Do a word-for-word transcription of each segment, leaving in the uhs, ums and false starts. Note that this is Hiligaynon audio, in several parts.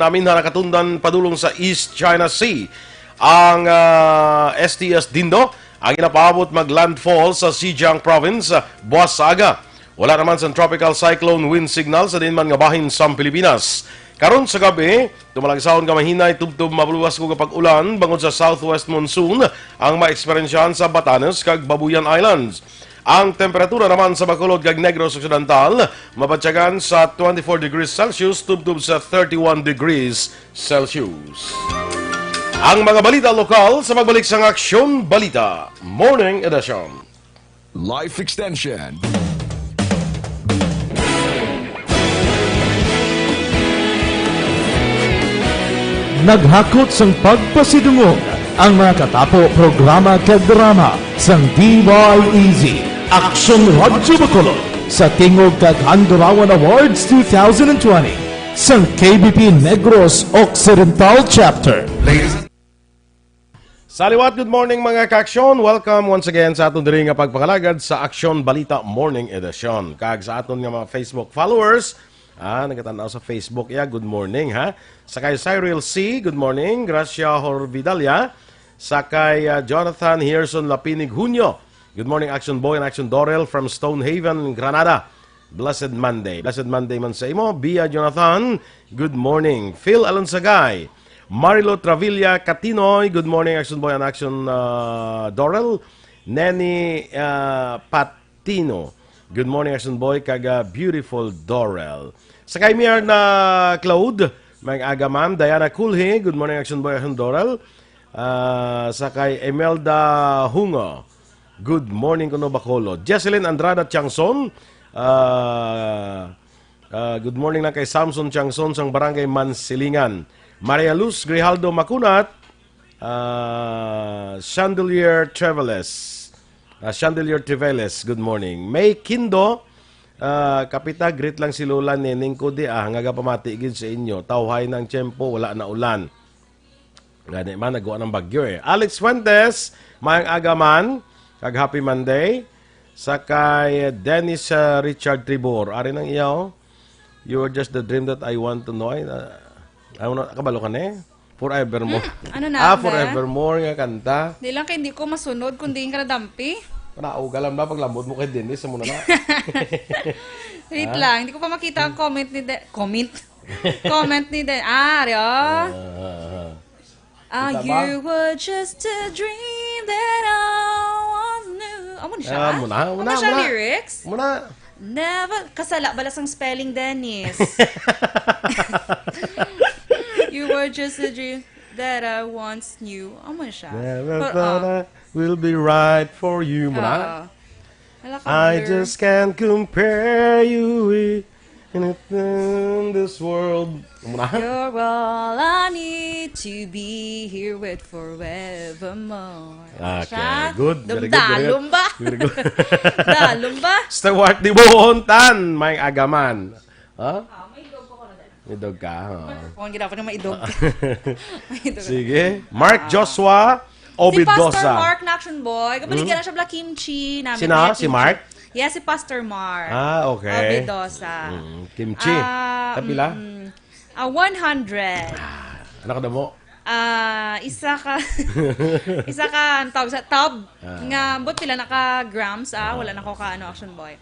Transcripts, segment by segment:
namin na nakatundan padulong sa East China Sea ang, ah, S T S Dindo, ang ginapaabot mag-landfall sa Zhejiang Province, ah, buwas sa aga. Wala naman sang tropical cyclone wind signal sa diin man nga bahin sang Pilipinas. Karon sa gab-i, tumalagsahon nga mahinay tubtob maluwas ko nga pag-ulan bangod sa southwest monsoon ang maeksperyensyahan sa Batanes kag Babuyan Islands. Ang temperatura naman sa Bacolod kag Negros Occidental mabatyagan sa twenty-four degrees Celsius tubtob sa thirty-one degrees Celsius. Ang mga balita lokal sa pagbalik sang Aksyon Balita Morning Edition. Life Extension. Naghakot sang pagpasidungog ang mga katapo programa kag drama sang D Y E Z, Aksyon Radyo Bacolod, sa tingog kag Handurawan Awards two thousand twenty sang K B P Negros Occidental Chapter. Sa liwat, good morning, mga ka-aksyon. Welcome once again sa aton diri nga pagpangalagad sa Aksyon Balita Morning Edition. Kag sa aton nga mga Facebook followers, ah, nagatan-aw sa Facebook, ya, good morning, ha. Sa kay Cyril C, good morning. Gracia Horvidalia. Sa kay, ah, Jonathan Herson Lapinig Hunyo, good morning, Action Boy and Action Dorel from Stonehaven, Granada. Blessed Monday. Blessed Monday man sa imo. Bia Jonathan, good morning. Phil Alonsagay. Marilo Travilla Katinoy, good morning, Action Boy and Action, uh, Dorel. Nenny, uh, Patino, good morning, Action Boy, kag, uh, beautiful Dorel. Sa kay Mirna Claude, may aga, ma'am. Diana Kulhi, good morning, Action Boy, Action Dorel. Uh, sa kay Imelda Hungo, good morning kuno, Bacolod. Jesselyn Andrada Tiangson, uh, Ah, good morning lang kay Samson Tiangson sang Barangay Mansilingan. Maria Luz Grijaldo Macunat, ah, Chandelier Treveles. Ah, Chandelier Treveles, good morning. May Kindo, ah, Kapita, greet lang si Lola Neneng ko di, ah, nga gapamati gid sa inyo. Tawhay ng tiyempo, wala na ulan. Gani man, nagwa ng bagyo eh. Alex Fuentes, mayang aga man, kag happy Monday. Sa kay Dennis, uh, Richard Tribor, ari nang iya, oh. "You were just the dream that I want to know." Ay, na, ano na, kabalo ka na eh? Forevermore. Hmm, ano na, ah, ba? Forevermore nga kanta. Di lang kay hindi ko masunod kung diin ka nadampi. Panauga lang na, paglamod mo kay Dennis, sa muna na. Wait lang, hindi ko pa makita ang comment ni De-, comment? Comment ni De-, ah, ari, oh. Ah, ah, ah. Ah, kita ba? "You were just a dream that I once knew." Amo na siya? Ah, muna, muna, muna. Amo siya lyrics? Muna. Never, kasala bala sang spelling, Dennis. "You were just a dream that I once knew." Amo na siya. Never thought I will be right for you. Muna. Oo. Wala ka, "I just can't compare you with anything in this world." Muna. "You're all I need to be here with forevermore." Okay, good. Very good, very good. Dalom ba? Very good. Dalom ba? Stewart Dibuhon Tan, may agaman. Ha? Ah, may dog ko na din. May dog ka, ha? Kung ginawa ko na may dog. May dog. Sige. Mark Joshua Obidosa. Si Pastor Mark na, Action Boy. Kabaligyan na siya bala kimchi. Namin niya kimchi. Sina? Si Mark? Yes, si Pastor Mark. Ah, okay. Obidosa. Mm, kimchi. Ah, tapila? Mm, ah, one hundred. Ah, anak na mo? Ah, isa ka, isa ka, ang tawag sa tub. Ah. Nga, but pila na ka grams, ah? Wala na ko ka, ano, Action Boy.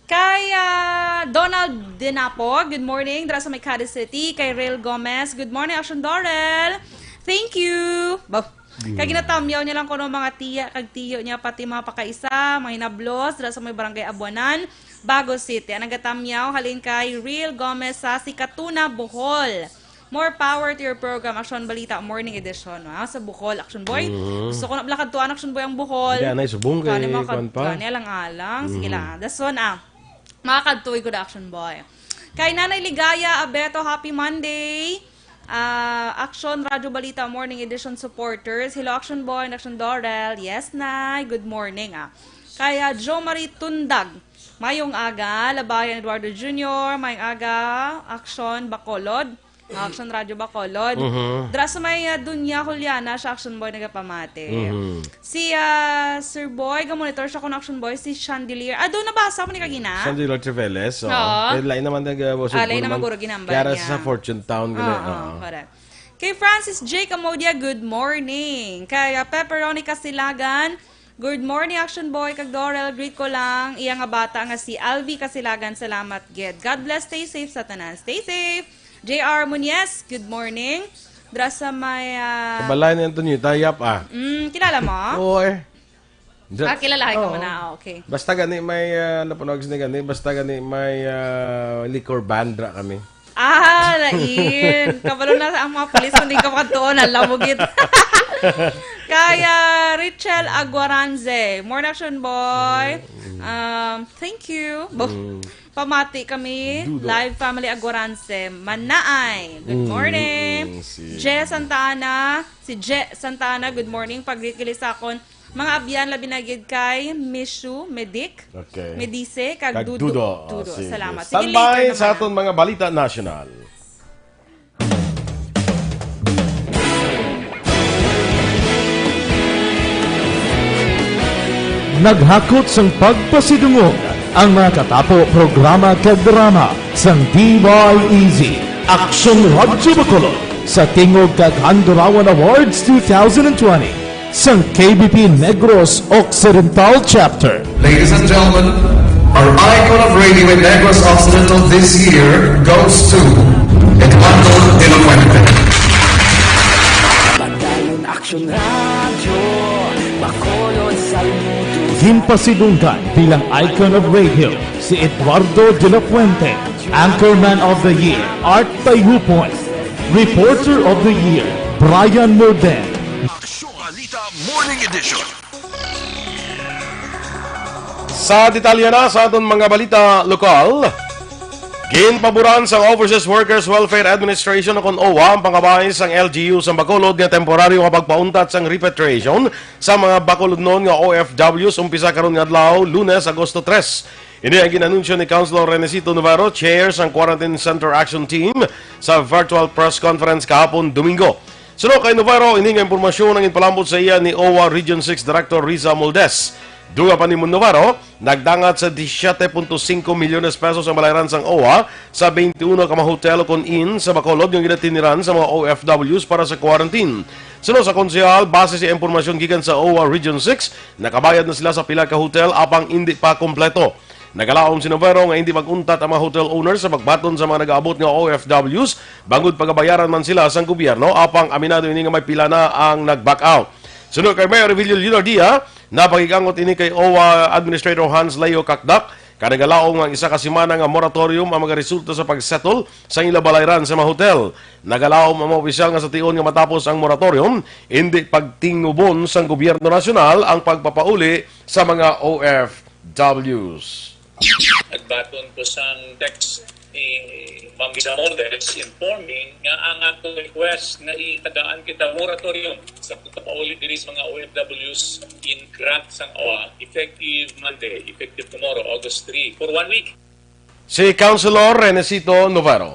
Kay, ah, Donald Dinapo, good morning. Dira sa may Cadiz City. Kay Rail Gomez, good morning, Action Dorel. Thank you. Ba-, kay ginatamyaw niya lang kuno mga tiya kag tiyo niya, pati mga pakaisa, mga hinablos, dira sa may barangay Abuanan, Bago City. Ang nagatamyaw, halin kay Rail Gomez sa Sikatuna, Bohol. More power to your program, Action Balita Morning Edition, ha? Sa Bohol, Action Boy. Mhm. Gusto ko na pala kadtuan, Action Boy, ang Bohol. Hindi, anay, subong kay, kani, mga kad-, kuwan pa. Kani, alang-alang. Sige lang. That's one, ah. Makakadtuoy ko na, Action Boy. Kay Nanay Ligaya Abeto, happy Monday. Ah, Action Radyo Balita Morning Edition supporters. Hello, Action Boy and Action Dorel. Yes, Nay. Good morning, ah. Kay, ah, Jo Marie Tundag, mayong aga. Labayan Eduardo Junior, mayong aga. Action Bacolod. Action Radio Bacolod. Mhm. Dra sa may ah, Dunya Juliana, siya Action Boy nagapamati. Mhm. Si ah, Sir Boy, ga-monitor siya kung Action Boy, si Chandelier. Ah, doon nabasa mo ni kagina? Chandelier Treveles, oh. Oo. Kaya lain naman nag uh, Ah, lain naman guro ginambal Kaya niya. Sa Fortune Town, gani. Oo, Oo. Correct. Kay Francis J. Camodia, good morning. Kay ah, Pepperoni Kasilagan, good morning, Action Boy, kag Dorel. Greet ko lang iya nga bata nga si Alvi Kasilagan. Salamat, gid. God bless, stay safe sa tanan. Stay safe. J R Muñez, good morning. Dra sa may... ah, Balay ni Antonio, tayap ah. mm, kilala mo? Oo eh. Dra- Ah, kilala ka Oo. mo na. Ah, okay. Basta gani may uh, napunog ni gani, basta gani may uh, liquor ban dra kami. Ah, lain. Kabalo na ang mga pulis kung di ka makatuon, alam mo gid. Kaya Richel Aguaranze, morning, Action Boy. Um, thank you. Bo- Pamati kami, Dudo. Live Family Aguaranze. Manaay, good Mm, morning. mm, si- Je Santa Ana, si Je Santa Ana, good morning. Pag-greet kili sa akon mga abyan, labi na gid kay Mishu, Medik, Okay. Medise, kag Kag Dudo. Dudo. Dudo. Oh, sige. Salamat. Sige, Standby later sa naman. Aton mga balita nasyonal. Naghakot sang pagpasidungog ang mga katapo programa kag drama sang D Y E Z Action Radyo Bacolod sa Tingog kag Handurawan Awards two thousand twenty sang K B P Negros Occidental Chapter. Ladies and gentlemen, our icon of radio in Negros Occidental this year goes to Eduardo de la Fuente. Padayon Action Radio, Bacolod, Saludos. Ginpasidunggan bilang icon of radio si Eduardo de la Fuente, Anchorman of the Year, Art Tayupon, Reporter of the Year, Brian Morden. Aksyon Balita Morning Edition. Sa detalye na sa aton mga balita lokal, ginpaboran sang Overseas Workers Welfare Administration o kon OWWA ang pangabay sang L G U sa Bacolod nga temporaryo nga pagpauntat sang repatriation sa mga Bacolodnon nga O F Ws umpisa karon nga adlaw, Lunes, Agosto tres. Ini ang ginanunsyo ni Councilor Renesito Navarro, chair sang Quarantine Center Action Team, sa virtual press conference kahapon, Domingo. Suno kay Navarro, ini nga impormasyon ang ginpalambot sa iya ni OWWA Region six Director Riza Moldes. Dugang pa ni Navarro, nagdangat sa disisyete punto singko milyones pesos ang balayran sang OWWA sa twenty-one ka mga hotel kon inn sa Bacolod nga ginatindihan sa mga O F Ws para sa quarantine. Suno sa konsehal, base sa impormasyon gikan sa OWWA Region six, nakabayad na sila sa pila ka hotel apang indi pa kompleto. Nagalaom si Navarro nga hindi mag-untat ang mga hotel owners sa pagbaton sa mga nagaabot nga O F Ws bangod pagabayaran man sila sang gobyerno, apang aminado ini nga may pila na ang nag-back out. Suno kay Mayor Revilio Leonardia, napakig-angot ini kay OWWA Administrator Hans Leo Cacdac, kay nagalaom nga ang isa ka semana nga moratorium ang magaresulta sa pag-settle sang ila balayran sa mga hotel. Nagalaom ang mga opisyal nga sa tion nga matapos ang moratorium, hindi pagtingubon sang gobyerno nasyonal ang pagpapauli sa mga O F Ws. Nagbaton ko sang text ni Ma'am Isa Moldes informing nga ang ato request nga itagaan kita moratorium sa pagpapauli diri sa mga O F Ws in grant sang OWWA effective Monday, effective tomorrow, August three, for one week. Si Councilor Renesito Navarro.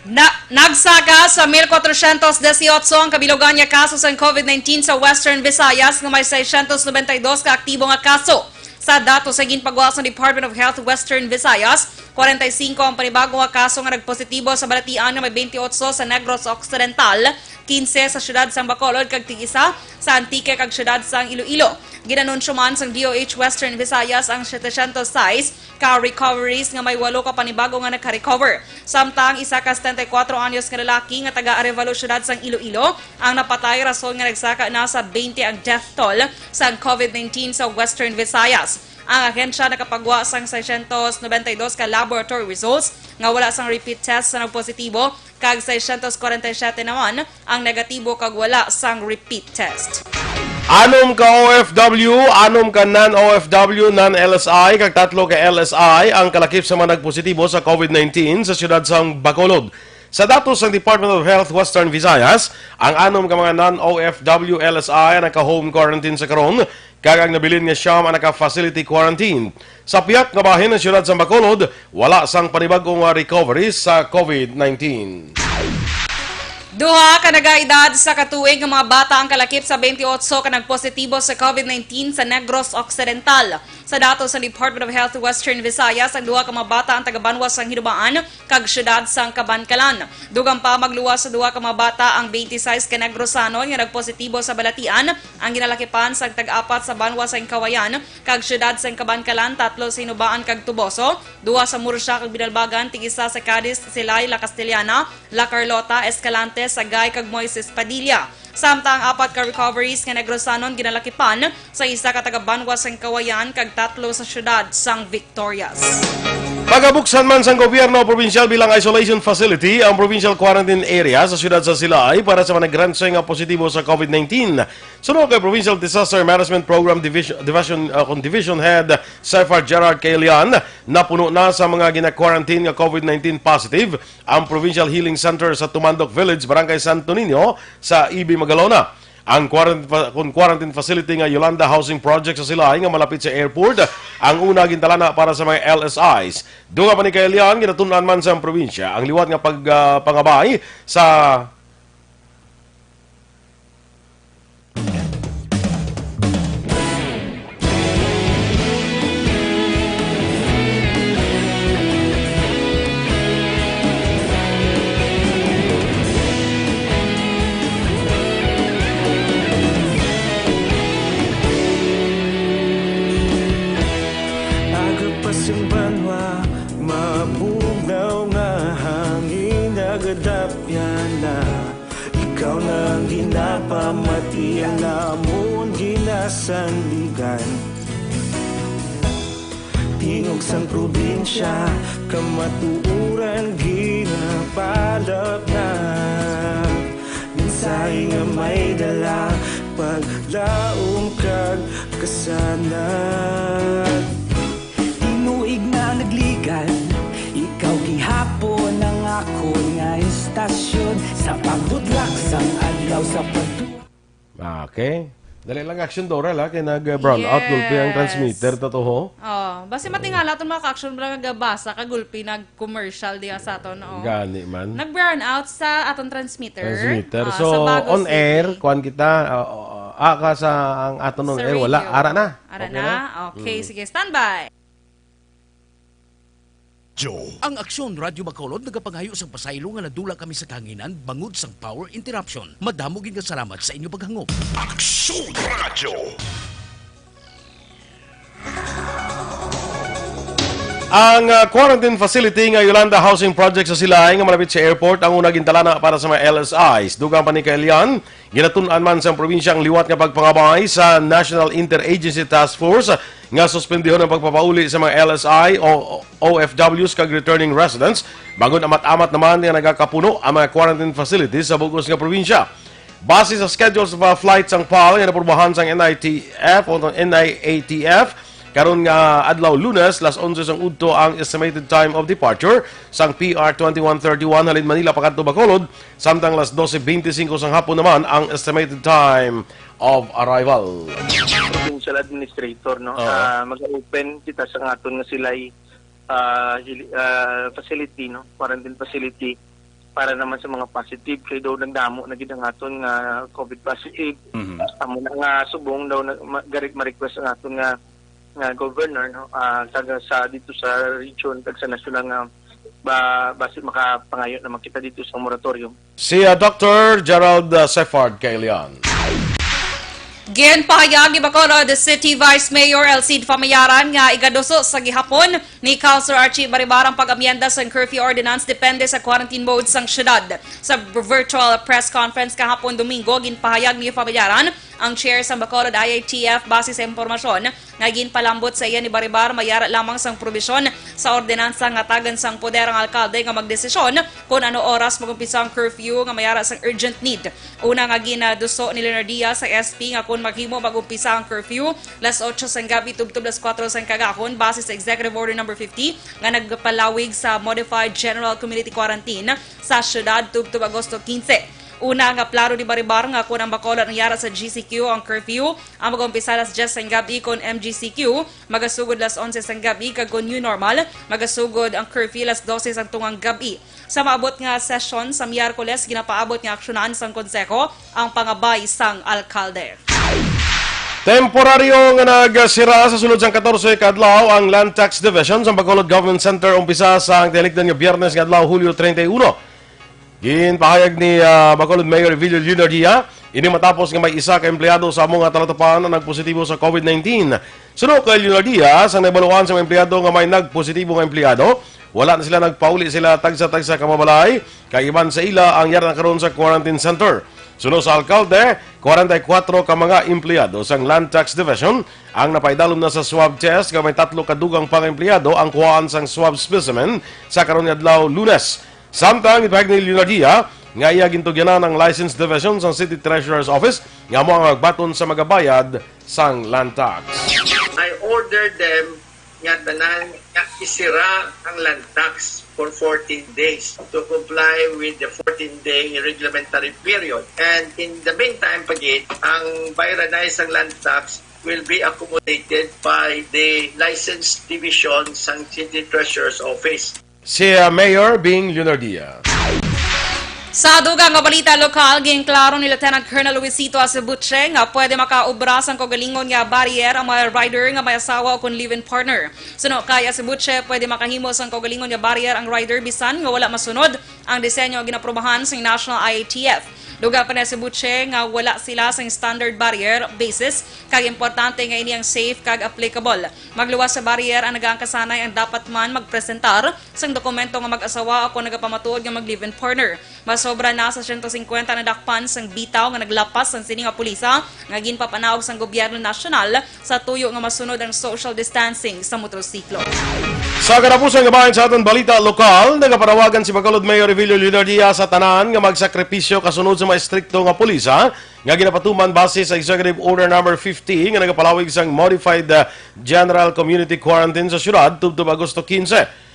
Na, nagsaka sa mil kwatrocientos dieciocho ang kabilugan nga kaso sang COVID nineteen sa Western Visayas, nga may seiscientos noventa y dos ka aktibo nga kaso. Sa datos sa ginpagwa sang Department of Health Western Visayas, kwarenta y singko ang panibago nga kaso nga nagpositibo sa balatian, nga may twenty-eight sa Negros Occidental, quince sa siyudad sang Bacolod, kag tig-isa sa Antique kag siyudad sang Iloilo. Ginanunsyo man sang D O H Western Visayas ang setecientos sais ka recoveries, nga may walo ka panibago nga naka-recover. Samtang isa ka setenta y kuatro anyos nga lalaki nga taga Arevalo, siyudad sang Iloilo, ang napatay rason nga nagsaka na sa twenty ang death toll sang COVID nineteen sa Western Visayas. Ang ahensya nakapagwa sang seiscientos noventa y dos ka laboratory results nga wala sang repeat test sa nagpositibo, kag seiscientos kwarenta y siyete naman ang negatibo kag wala sang repeat test. Anom ka O F W, anom ka non-O F W, non-L S I, kag tatlo ka L S I ang kalakip sa mga nagpositibo sa COVID nineteen sa siyudad sang Bacolod. Sa datos sang Department of Health Western Visayas, ang anom ka mga non-O F W L S I ang naka-home quarantine sa karon, kag ang nabilin nga siyam ang naka-facility quarantine. Sa pihak nga bahin, ang siyudad sa Bacolod, wala sang panibag-o nga recovery sa COVID nineteen. Duha ka nagaedad sa katuig nga mga bata ang kalakip sa twenty-eight ka nagpositibo sa COVID nineteen sa Negros Occidental. Sa datos sa Department of Health Western Visayas, ang duha ka mga bata ang taga-banwa sang Hinubaan kag siyudad sang Kabankalan. Dugang pa magluwas sa duha ka mga bata ang twenty-six ka Negrosanon nga nagpositibo sa balatian, ang ginalakipan sang tag-apat sa banwa sang Kawayan kag siyudad sang Kabankalan, tatlo sa Hinubaan kag Toboso, duha sa Murcia kag Binalbagan, tig-isa sa Cadiz, Silay, La Castellana, La Carlota, Escalante, Sagay, kag Moises Padilla. Samtang apat ka recoveries nga Negrosanon ginalakipan sa isa ka taga-banwa sang Kawayan kag tatlo sa siyudad sang Victorias. Pagabuksan man sang gobyerno probinsyal bilang isolation facility ang provincial quarantine area sa siyudad sa Silay para sa mga nagransoy nga positibo sa COVID nineteen. Suno kay Provincial Disaster Management Program Division, Division, uh, kun Division Head Sefard Gerard Kailian, napuno na sa mga gina-quarantine nga COVID nineteen positive ang Provincial Healing Center sa Tumandok Village, Barangay Santo Niño, sa E B Magalona. Ang quarantine fa-, kun quarantine facility nga Yolanda Housing Project sa Silay nga malapit sa airport, ang una gintalana para sa mga L S Is. Dugang pa ni Kailian, ginatun-an man sa probinsya ang liwat nga pag, ah, pangabay sa Agapas ang banwa, mabugnaw nga hangin, nagadapyan na. Ikaw na ang ginapamati, ang amon ginasandigan. Tingog sang probinsya, kamatuoran ginapalapnag. Mensahe nga may dala, paglaom kag kasanag. Tinuig na nagligan, ikaw gihapon ang akon nga istasyon. Sa pagbutlak sang adlaw, sa pagtu- Okay. Dali lang action, Doral, ha? Kay nag-brown out, gulpi ang Yes. transmitter, totoo. Oh, basi matingala aton mga ka-action, mga gabasa, kagulpi nag-commercial diya sa aton, oh. Gani man. Nag-brown out sa aton transmitter. Transmitter. Ah, So, sa Bago on City. air, kuwan kita, ah, ah, ah, ka sa ang aton on Sa air, wala. radio. Ara na. Ara Okay na? na? Okay, Mm. sige. Standby. Joe. Ang Aksyon Radyo Bacolod nagapangayo sang pasaylo nga nadula kami sa kahanginan bangod sang power interruption. Madamo gid nga salamat sa inyo paghangop. Aksyon Radyo. Ang, ah, quarantine facility nga Yolanda Housing Project sa Silay nga malapit sa airport ang una gintalana para sa mga L S Is. Dugang pa ni Kailian, ginatun-an man sa probinsya ang liwat nga pagpangabay sa National Interagency Task Force nga suspendihon ang pagpapauli sa mga L S I o O F Ws kag returning residents, bangod amat-amat naman nga nagakapuno ang mga quarantine facilities sa bug-os nga probinsya. Base sa schedule sa mga flight sang pal nga napurbahan sang N I T F o N I A T F, karon nga adlaw Lunes, las onse sang udto ang estimated time of departure sang P R twenty-one thirty-one halin Manila pakadto Bacolod, samtang las dose bente singko sang hapon naman ang estimated time of arrival. Provincial administrator, no? Oo. Ah, mag-open kita sa aton nga Silay, ah, hili-, ah, facility, no? Quarantine facility para naman sa mga positive, kay daw nagdamo na gid ang aton nga COVID positive. Mhm. Amo na nga subong daw na, ma-, gari ma-request ang aton nga, nga governor, no? Ah, kag sa, dito sa region, kag sa nasyonal nga ba, basi makapangayo naman kita dito sa moratorium. Si, ah, Doctor Gerald, ah, Sefard Kailian. Ginpahayag ni Bacolod City Vice Mayor Elcid Famayaran nga igaduso sa gihapon ni Councilor Archie Baribar ang pag-amyenda sang curfew ordinance depende sa quarantine mode sang syudad. Sa virtual press conference kahapon Domingo, ginpahayag ni Famayaran Ang chair sang Bacolod I A T F, base sa impormasyon nga ginpalambot sa iya ni Baribar, may ara lamang sang probisyon sa ordinansa nga tagan sang poder ang alkalde nga magdesisyon kon ano oras mag-umpisa ang curfew nga may ara sang urgent need. Una nga ginaduso ni Leonardia sa S P nga kon maghimo mag-umpisa ang curfew las otso sang gabi tubtob las kuwatro sang kagahon, base sa Executive Order Number fifty nga nagpalawig sa Modified General Community Quarantine sa siyudad tubtob Agosto quince. Una nga plano ni Baribar nga kon ang Bacolod ang yara sa G C Q, ang curfew ang mag-umpisa las diyes sang gabi, kon M G C Q magasugod las onse sang gabi, kag kon new normal magasugod ang curfew las dose sang tungang gabi. Sa maabot nga sesyon sa Miyerkules, ginapaabot nga aksyonan sang Konseho ang pangabay sang alkalde. Temporaryo nga nagsira sa sulod sang katorse ka adlaw ang Land Tax Division sa Bacolod Government Center umpisa sang tinikdan nga Biyernes nga adlaw, Hulyo treinta y uno. Ginpahayag ni, ah, Bacolod Mayor Evilio Leonardia ini matapos nga may isa ka empleyado sa amo nga talatapan ang nagpositibo sa COVID nineteen. Suno kay Leonardia, sang nahibaluan sa mga empleyado nga may nagpositibo nga empleyado, wala na sila nagpauli sila tagsa-tagsa ka mga balay, kay iban sa ila ang yara na karon sa quarantine center. Suno sa alkalde, kwarenta y kuwatro ka mga empleyado sang Land Tax Division ang napaidalom na sa swab test, nga may tatlo ka dugang pang empleyado ang kuhaan sang swab specimen sa karon nga adlaw, Lunes. Samtang ipahayag ni Leonardia nga iya gintugyanan ang License Division sang City Treasurer's Office nga amo ang magbaton sa magabayad sang land tax. I ordered them nga tanan nga isira ang land tax for fourteen days to comply with the fourteen-day reglementary period. And in the meantime, pagid, ang bayranan sang land tax will be accommodated by the License Division sang City Treasurer's Office. Si, uh, Mayor Bing Leonardia. Sa dugang nga balita lokal, ginklaro ni Lieutenant Colonel Luisito Acebuche nga pwede makaobra sang kaugalingon nga barrier ang mga rider nga may asawa o kon live-in partner. Suno kay Acebuche, pwede makahimo sang kaugalingon nga barrier ang rider bisan nga wala masunod ang disenyo nga ginaprobahan sang National I A T F. Dugang pa ni Acebuche nga wala sila sang standard barrier basis, kag importante nga ini ang safe kag applicable. Magluwas sa barrier ang nagaangkasanay ang dapat man magpresentar sang dokumento nga mag-asawa o kon nagapamatuod nga mag-live-in partner. Masobra na sa siyento singkwenta nadakpan sang bitaw nga naglapas sang sini nga pulisa nga ginpapanaog sang gobyerno nasyonal sa tuyo nga masunod ang social distancing sa motorsiklo. Sa katapusan nga bahin sa aton balita lokal, nagapanawagan si Bacolod Mayor Evilio Leonardia sa tanan nga magsakripisyo kasunod sa mga estrikto nga pulisa nga ginapatuman base sa Executive Order Number fifty nga nagapalawig sang modified, uh, general community quarantine sa siyudad tubtob Agosto quince.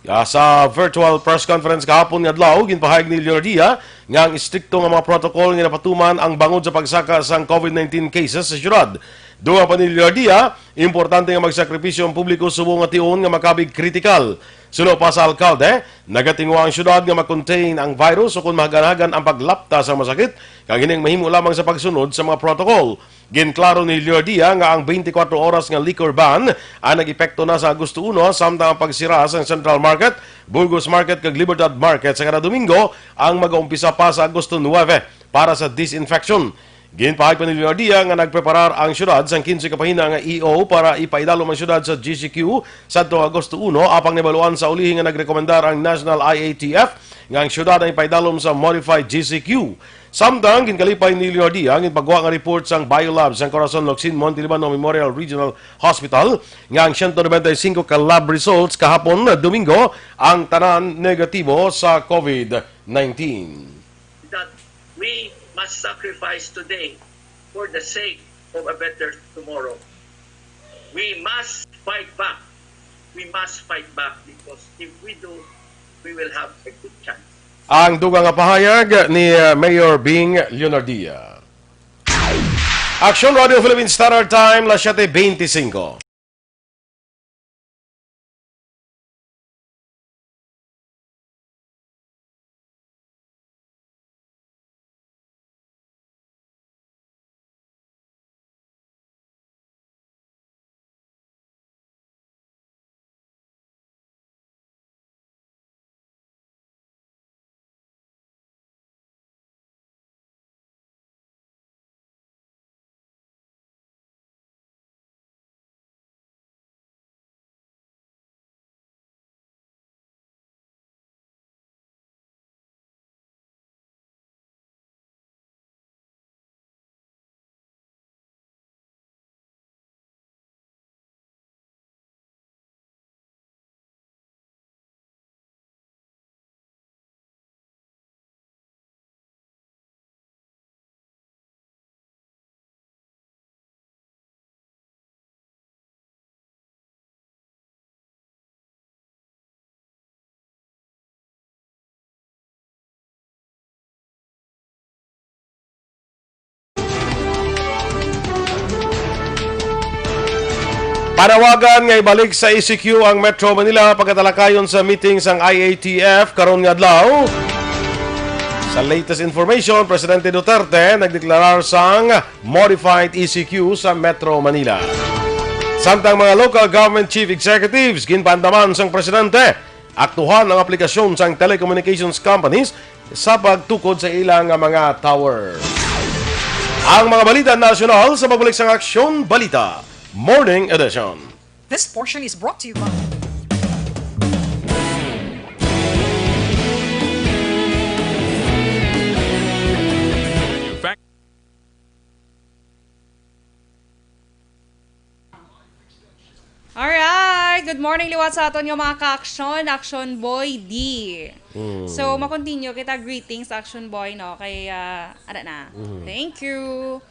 Ah, sa virtual press conference kahapon nga adlaw, ginpahayag ni Leonardia nga ang estrikto nga mga protocol nga napatuman ang bangod sa pagsaka sang COVID nineteen cases sa siyudad. Dugang pa ni Leonardia, importante nga magsakripisyo ang publiko subong nga tion nga makabig kritikal. Suno pa sa alkalde, nagatinguha ang siyudad nga ma-contain ang virus ukon mahaganagan ang paglapta sa masakit, kag ining mahimo lamang sa pagsunod sa mga protocol. Ginklaro ni Leonardia nga ang twenty-four oras nga liquor ban ang nag-epekto na sa Agosto uno, samtang ang pagsira sa Central Market, Burgos Market, kag Libertad Market sa kada Domingo ang mag-aumpisa pa sa Agosto nuebe para sa disinfection. Ginpahayag pa ni Leonardia nga nagpreparar ang siyudad sang kinse ka pahina nga E O para ipaidalom ang siyudad sa G C Q sadto Agosto uno, apang nabaluan sa ulihi nga nagrekomendar ang National I A T F nga ang siyudad ang ipaidalom sa modified G C Q. Samtang ginkalipay ni Leonardia ang ginpagwa nga report sang biolab sang Corazon Locsin Monte Libano Memorial Regional Hospital nga ang siyento nobenta y singko ka lab results kahapon, Domingo, ang tanan negatibo sa COVID nineteen. That we must sacrifice today for the sake of a better tomorrow. We must fight back. We must fight back because if we do, we will have a good chance. Ang dugang nga pahayag ni, uh, Mayor Bing Leonardia. Action Radio Philippine Standard Time, las siete veinticinco. Panawagan nga ibalik sa E C Q ang Metro Manila pagkatalakayon sa meeting sang I A T F karon nga adlaw. Sa latest information, Presidente Duterte nagdeklarar sang modified E C Q sa Metro Manila. Samtang mga local government chief executives, ginpaandaman sang presidente, aktuhan ang aplikasyon sang telecommunications companies sa pagtukod sa ila nga mga tower. Ang mga balita nasyonal sa pagbalik sang Aksyon Balita Morning Edition. This portion is brought to you by Alright! Good morning liwat sa aton nga mga ka-aksyon, Action Boy D. Mm. So, ma-continue kita, greetings, Action Boy, no? Kay, ah, ara na. Mm. Thank you.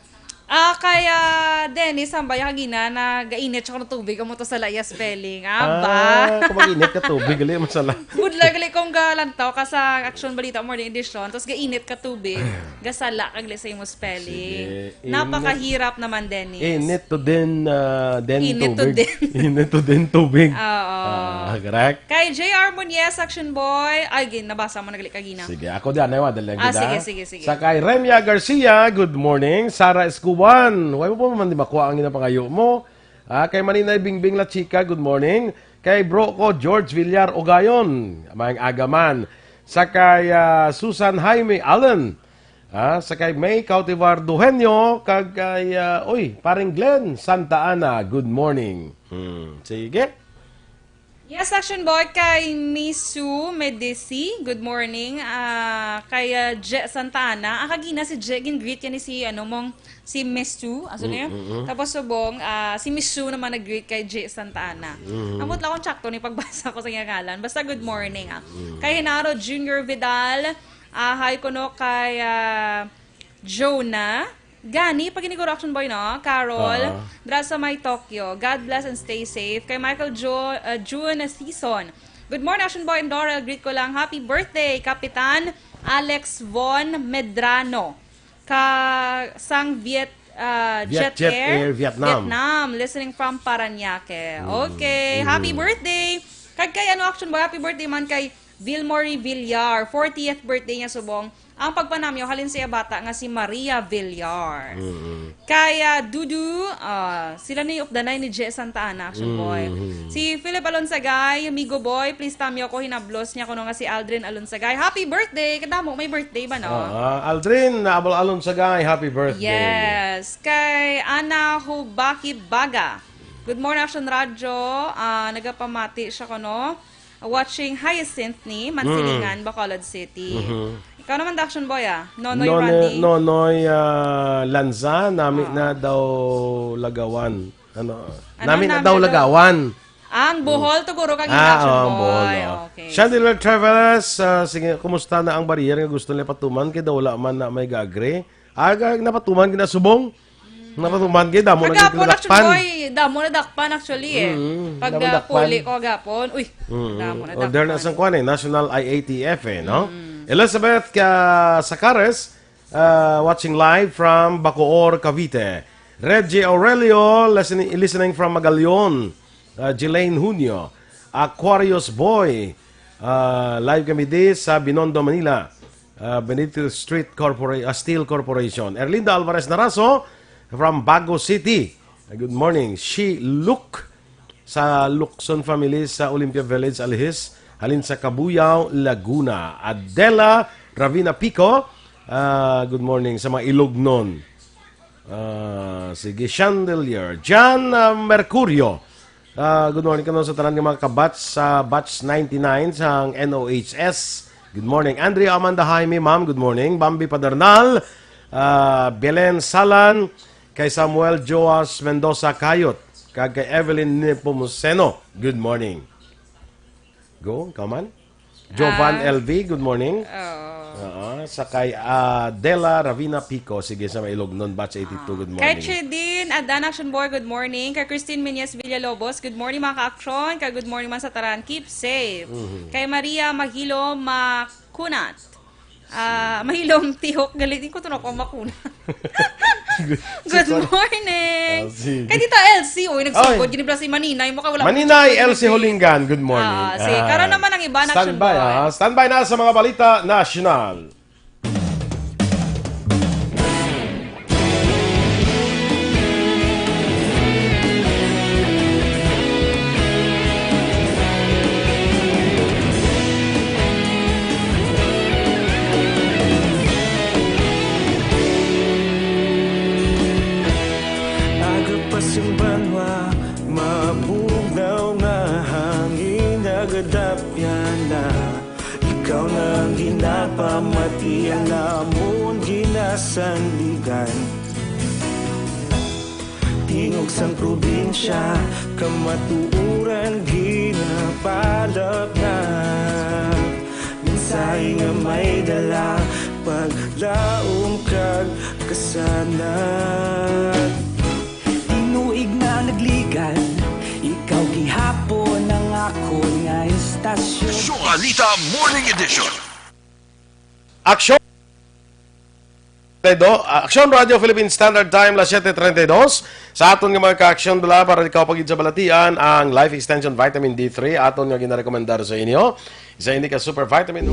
Ah, kay, ah, Dennis, hambay kagina, nagainit siya ng tubig, amo to sa laya spelling. Ah, ba? Ah, kung mag-init ka tubig, gali, masala. Good luck, gali, kung galantaw ka sa Action Balita Morning Edition, tapos gainit ka tubig, gasala ka, gali, sa imo spelling. Sige. Init. Napakahirap naman, Dennis. Init to din, ah, din Init to tubig. Din. Init to din tubig. Oo. Ah, correct? Kay J R Muñez, Action Boy. Ay, gin-, nabasa mo na gali kagina. Sige, ako di, anay, wa, dali lang Ah, kita. Sige, sige, sige. Sa kay Remia Garcia, good morning. Sara Escuban, why mo pa man di makuha ang ginapangayo mo? Ah, kay Maninay Bingbing La Chica, good morning. Kay bro ko, George Villar Ogayon, maayong aga man. Sa kay, ah, Susan Jaime Allen, ah, sa kay May Cautivar Duhenyo, kag kay, ah, uy, paring Glenn Santa Ana, good morning. Hmm, sige. Yes, Action Boy, kay Misu Medici, good morning. Ah, kay, ah, Je Santa Ana, ah, kagina si Je, gin-greet yan ni si, ano, mong, si Misu, aso niya? Mm, mm, mm. Tapos subong, ah, si Misu naman nag-greet kay Je Santa Ana. Mm. Ambot lang kung tsakto ni pagbasa ko sa iyang ngalan. Basta good morning, ah. Mm. Kay Genaro Junior Vidal, ah, hi kuno kay, ah, Jonah. Gani, pag iniguro, Action Boy, no? Carol, Ah. dra sa may Tokyo. God bless and stay safe. Kay Michael Jo-, uh, June Season. Good morning, Action Boy and Doral. Greet ko lang. Happy birthday, Kapitan Alex Von Medrano. Ka sang Viet, uh, Viet Jet Jet Air, Air Vietnam. Vietnam. Listening from Parañaque. Mm. Okay. Mm. Happy birthday. Kag kay ano, Action Boy, happy birthday man kay Vilmory Villar. Fortieth birthday niya subong. Ang pagpanamyo halin sa iya bata nga si Maria Villar. Mm-mm. Kay, ah, Dudu, ah, sila ni updanay ni Je Santa Ana, Action Boy. Mm-hmm. Si Philip Alonsagay, Migo Boy, please tamyo ko, hinablos niya kuno nga si Aldrin Alonsagay. Happy birthday! Kadamo may birthday ba, no? Ah, Aldrin Abal Alonsagay, happy birthday. Yes. Kay Ana Hubaki Baga. Good morning, Action Radyo. Ah, nagapamati siya kuno. Watching Hyacinth ni Mansilingan, Mm. Bacolod City. Mhm. Ikaw naman, Action Boy, ah. Nonoy None-, Randy. Nonoy, ah, Lanza, nami Ah. na daw lagawan. Ano? Ano, nami na nami daw na daw? Lagawan. Ang Bohol, Mm. tuguro kang Ah, Action oh, ang Boy. Bohol, oh. Okay. Chandelier Travelers, ah, sige, kumusta na ang barrier nga gusto nila patuman? Kay daw wala man na may gagre. Ah, ga-, napatuman, ginasubong? Napatuman kay damo na Kagapon, gid actually, nadakpan. Boy, damo nadakpan, actually, eh. Mm, Pag, damo ah, dakpan. Puli ko gapon, uy, Mm. damo na Oh, there na dakpan. sang kwan, eh, National I A T F, eh, no? Mm. Elizabeth ka Sacares, uh, watching live from Bacoor, Cavite. Reggie Aurelio, listening, listening from Magallon. Uh, Jelaine Hunio, Aquarius Boy, uh, live kami di sa Binondo, Manila. uh, Benito Street Corpora-, uh, Steel Corporation. Erlinda Alvarez Naraso from Bago City. Uh, good morning. She Look sa Lukson family sa Olympia Village, Alihis, halin sa Cabuyao, Laguna. Adela Ravina Pico, uh, good morning sa mga Ilognon. Ah, sige, Chandelier. John, ah, Mercurio. Ah, good morning kamo sa tanan nga mga kabatch sa batch ninety-nine sa N O H S. Good morning. Andrea Amanda Jaime, ma'am, good morning. Bambi Padernal, ah, Belen Salan, kay Samuel Joas Mendoza Kayot, kag kay Evelyn Nepomuceno. Good morning. Go, come on. Jovan Ah. L V, good morning. Oo. Oo, sa kay, ah, Dela Ravina Pico. Sige, sa Mailognon, batch eighty-two, Ah. good Kay morning. Chidin Adan, Action Boy, good morning. Kay Christine Menyes Villalobos, good morning, mga ka-action. Kay good morning man sa tanan. Keep safe. Mhm. Kay Maria Mahilo Makunat. Ah, Mahilom Tihok, galit. Di ko to na ko makunat. Good morning. L C. Kay Tita L C, uy, nagsugod. Ay. Gini pala si Maninay, mo kay wala Maninay, L C Holingan, good morning. Ah, si, karon naman ang iba na action by, ah. Standby na sa mga balita nasyonal. Aga pa sing banwa, mabugnaw nga hangin, nagadapyan na. Ikaw na ang ginapamati, ang amon ginasandigan. Tingog sang probinsya, kamatuoran ginapalapnap. Mensahe nga may dala, paglaom kag kasanag. Tinuig na nagligad, ikaw gihapon ang akon nga istasyon. Balita Morning Edition. Aksyon! Trento, Aksyon Radio Philippine Standard Time, las siete treinta y dos. Sa aton nga mga ka-aksyon, dala para ikaw pagid sa balatian, ang Life Extension Vitamin D three, aton nga ginarekomendar sa inyo. Isa ini ka super vitamin.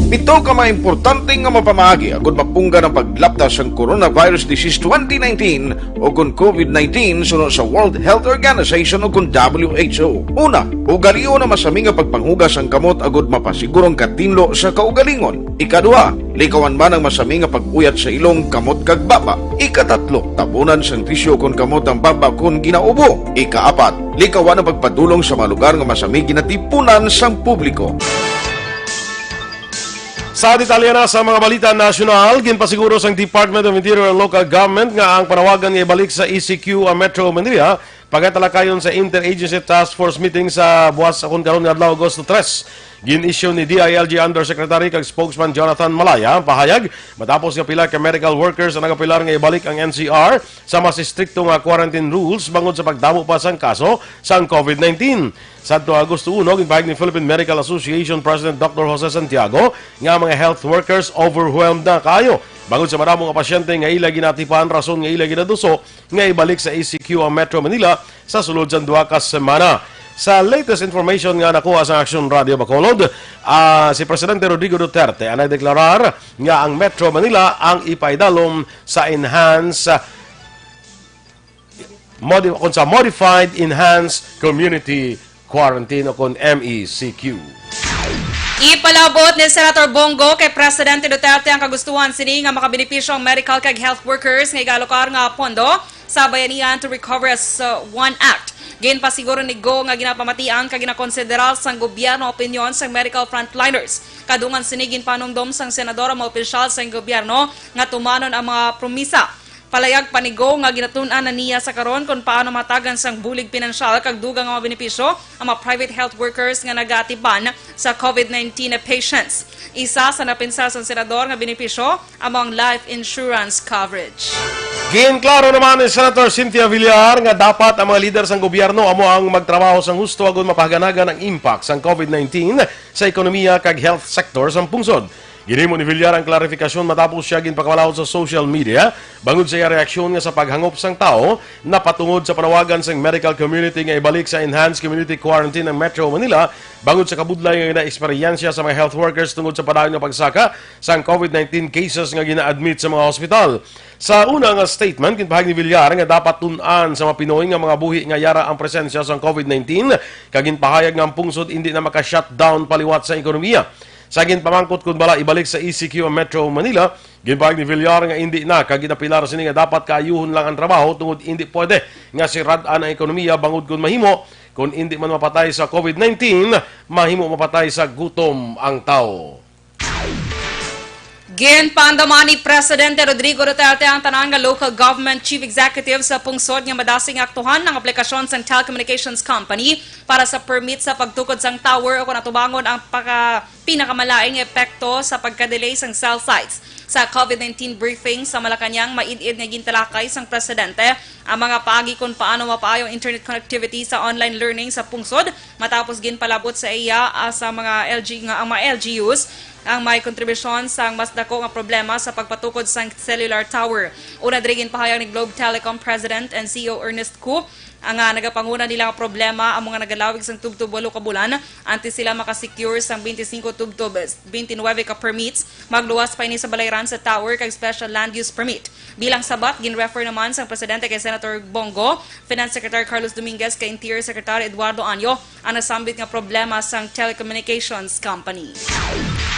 Pito ka mga importante nga mapamaagi agud mapunggan ang paglapta sang coronavirus disease twenty nineteen o kon COVID nineteen suno sa World Health Organization o kon W H O. Una, ugalion ang masami nga pagpanghugas sang kamot agud mapasiguro ang katinlo sa kaugalingon. Ikaduha, likawan man ang masami nga pag-uyat sa ilong, kamot kag baba. Ikatatlo, tabunan sang tisyu kon kamot ang baba kon ginaubo. Ikaapat, likawan ang pagpadulong sa mga lugar nga masami ginatipunan sang publiko. Sa detalye na sa mga balita nasyonal, ginpasiguro sang Department of Interior and Local Government nga ang panawagan nga ibalik sa E C Q ang Metro Manila pagatalakayon sa Interagency Task Force meeting sa buwas kon karon nga adlaw, Agosto tres. Gin-issue ni D I L G Undersecretary kag Spokesman Jonathan Malaya ang pahayag matapos nga pila ka medical workers ang nagapilar nga ibalik ang N C R sa mas estrikto nga quarantine rules bangod sa pagdamo pa sang kaso sang COVID nineteen. Sadto Agosto uno, ginpahayag ni Philippine Medical Association President Doctor Jose Santiago nga ang mga health workers overwhelmed na kaayo bangod sa madamo nga pasyente nga ila ginatipan, rason nga ila ginaduso nga ibalik sa E C Q ang Metro Manila sa sulod sang duha ka semana. Sa latest information nga nakuha sa Action Radio Bacolod, ah, si Presidente Rodrigo Duterte ang nagdeklarar nga ang Metro Manila ang ipaidalom sa enhanced, modi-, kon sa Modified Enhanced Community Quarantine o kon M E C Q. Ipalabot ni Senator Bong Go kay Presidente Duterte ang kagustuhan sini nga makabenepisyo ang medical kag health workers nga igalokar nga pondo sa Bayanihan to Recover as, uh, One Act. Ginpasiguro ni Go nga ginapamatian kag ginakonsidera sang gobyerno ang opinyon sang medical frontliners. Kadungan sini, ginpanumdom sang senador ang mga opisyal sang gobyerno nga tumanon ang mga promisa. Palayag pa ni Go nga ginatun-an na niya sa karon kon paano mahatagan sang bulig pinansyal kag dugang nga mga benepisyo ang mga private health workers nga nagaatipan sa COVID nineteen patients. Isa sa napinsar sang senador nga benepisyo amo ang life insurance coverage. Ginklaro naman ni Senator Cynthia Villar nga dapat ang mga lider sang gobyerno amo ang magtrabaho sang husto agud mapahaganagan ang impact sang COVID nineteen sa ekonomiya kag health sector sang pungsod. Ginhimo ni Villar ang klarifikasyon matapos siya ginpakawalaut sa social media bangod sa iya reaksyon nga sa paghangop sang tawo napatungod sa panawagan sang medical community nga ibalik sa enhanced community quarantine ang Metro Manila bangod sa kabudlay nga ginaeksperyensya sa mga health workers tungod sa padayon nga pagsaka sang COVID nineteen cases nga gina-admit sa mga hospital. Sa una nga statement, ginpahayag ni Villar nga dapat tun-an sa mga Pinoy nga mga buhi nga yara ang presensya sang COVID nineteen, kag ginpahayag nga ang pungsod indi na maka-shutdown paliwat sa ekonomiya. Sa ginpamangkot kon bala ibalik sa E C Q ang Metro Manila, ginpahayag ni Villar nga indi na, kag ginapilar sini nga dapat kaayuhon lang ang trabaho tungod indi pwede nga sirad-an ang ekonomiya bangod kon mahimo, kon indi man mapatay sa COVID nineteen, mahimo mapatay sa gutom ang tawo. Ginpaandam man ni Presidente Rodrigo Duterte ang tanan nga local government chief executive sa pungsod nga madasig nga aktuhan ang aplikasyon sang telecommunications company para sa permit sa pagtukod sang tower o kon atubangon ang paka-, Pinakamalain nga epekto sa pagka-delay sang cell sites. Sa COVID nineteen briefing sa Malacañang, maid-id nga gintalakay sang presidente ang mga paagi kon paano mapaayo ang internet connectivity sa online learning sa pungsod, matapos ginpalabot sa iya, ah, sa mga L G nga ang mga L G Us ang may kontribusyon sang mas dako nga problema sa pagpatukod sang cellular tower. Una diri, ginpahayag ni Globe Telecom President and C E O Ernest Cu, ang, ah, nagapanguna nila nga problema ang mga nagalawig sang tubtob walo ka bulan antes sila makasecure sang twenty-five tubtob twenty-nine ka permits. Magluwas pa ini sa balayran sa tower kag special land use permit. Bilang sabat, gin-refer naman sang presidente kay Senator Bong Go, Finance Secretary Carlos Dominguez kag Interior Secretary Eduardo Año ang nasambit nga problema sang telecommunications company.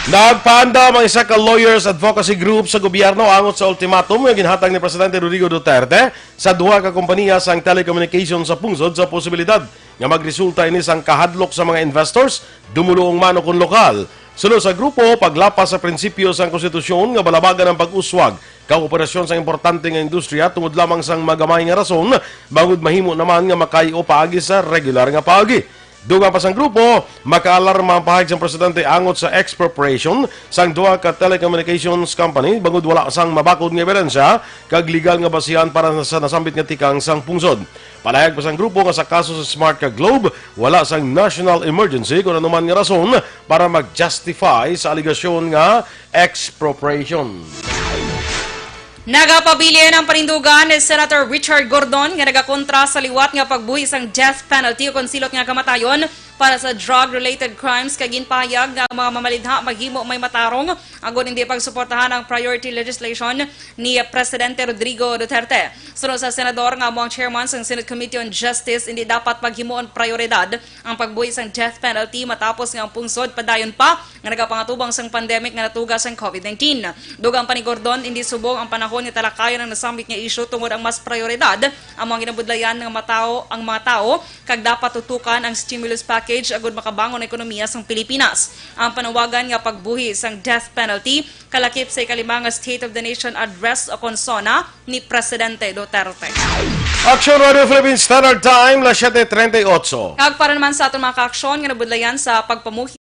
Nagpaandam ang isa ka lawyers advocacy group sa gobyerno angot sa ultimatum nga ginhatag ni Presidente Rodrigo Duterte sa duha ka kompanya sang telecommunication sa pungsod sa posibilidad nga magresulta ini sang kahadlok sa mga investors, dumoluong man ukon lokal. Suno sa grupo, paglapas sa prinsipyo sang konstitusyon nga balabagan ang pag-uswag kag operasyon sang importante nga industriya tungod lamang sang magamay nga rason, bangod mahimo naman nga makayo paagi sa regular nga paagi. Dugang pa sang grupo, makaalarma ang pahayag sang presidente angot sa expropriation sang duha ka telecommunications company bangod wala sang mabakod nga ebidensya kag legal nga basihan para sa nasambit nga tikang sang pungsod. Palahayag pa sang grupo nga sa kaso sa Smart kag Globe, wala sang national emergency kon anuman nga rason para mag-justify sa alegasyon nga expropriation. Nagapabilin ang panindugan ni Senator Richard Gordon nga nagakontra sa liwat nga pagbuhi sang death penalty o kon silot nga kamatayon para sa drug-related crimes, kag ginpahayag nga ang mga mamalidha maghimo may matarong agod hindi pagsuportahan ang priority legislation ni Presidente Rodrigo Duterte. Suno sa senador nga amo ang chairman sang Senate Committee on Justice, hindi dapat paghimuon prioridad ang pagbuhi sang death penalty matapos nga ang pungsod padayon pa nga nagapangatubang sang pandemic nga natuga sang COVID nineteen. Dugang pa ni Gordon, indi subong ang panahon nga talakayan ang nasambit nga isyu tungod ang mas prioridad ang mga ginabudlayan nga matawo ang mga tawo kag dapat tutukan ang stimulus package agud makabangon ang ekonomiya sang Pilipinas. Ang panawagan nga pagbuhi sang death penalty kalakip sa ikalima nga State of the Nation Address o kon SONA ni Presidente Duterte. Action Radio Philippines Standard Time, las siete treinta y ocho. Kag para naman sa aton mga kaaksyon nga nabudlayan sa pagpamuhi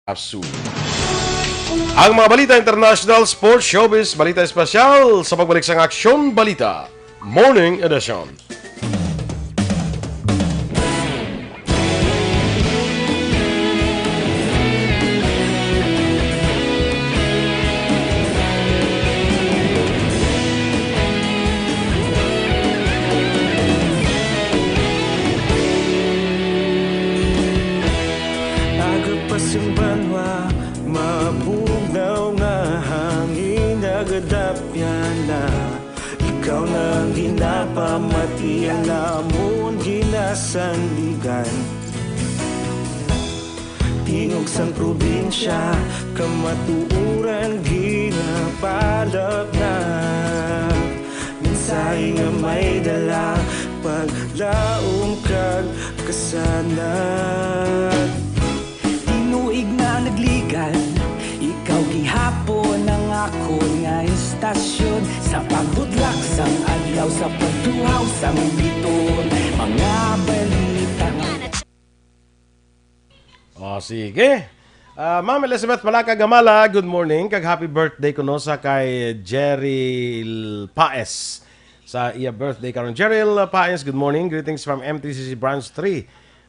Asu. Ang mga balita international, sports, showbiz, balita espesyal sa pagbalik sang Aksyon Balita Morning Edition. Aga pa sing banwa, mabugnaw nga hangin nagadapyan na. Ikaw na ang ginapamati, ang amon ginasandigan. Tingog sang probinsya, kamatuoran ginapalapnap. Mensahe nga may dala, paglaom kag Kasana, tinuig na nagligan. Ikaw gihapon ang akon nga istasyon. Sa pagbudlak sang adlaw, sa pagtuhaw sang biton, mga balita nga. O, sige. Ah, Ma'am Elizabeth Palaka Gamala, good morning. Kag happy birthday kuno sa kay Jerry Paes. Sa iya birthday karon. Jerry Paes, good morning. Greetings from M T C C Branch three.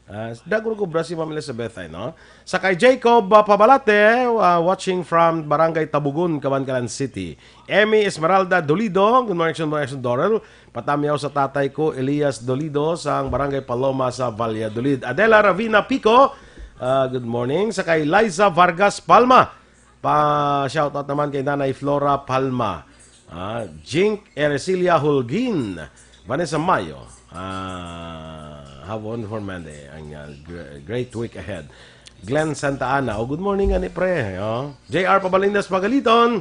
Ah, dagko ra ko bra si Ma'am Elizabeth ay, no? Sa kay Jacob, ah, Pabalate, ah, watching from Barangay Tabugon, Kabankalan City. Emmy Esmeralda Dolido, good morning, Action Boy, Action Dorel. Patamyaw sa tatay ko, Elias Dolido, sang Barangay Paloma sa Valladolid. Adela Ravina Pico, ah, good morning. Sa kay Liza Vargas Palma, pa shoutout naman kay Nanay Flora Palma. Ah, Jink Eresilia Holguin, Vanessa Mayo. Ah, have a wonderful Monday and, uh, gr- great week ahead. Glenn Santa Ana, oh, good morning ani pre. Oh. J R Pabalinas Pagaliton.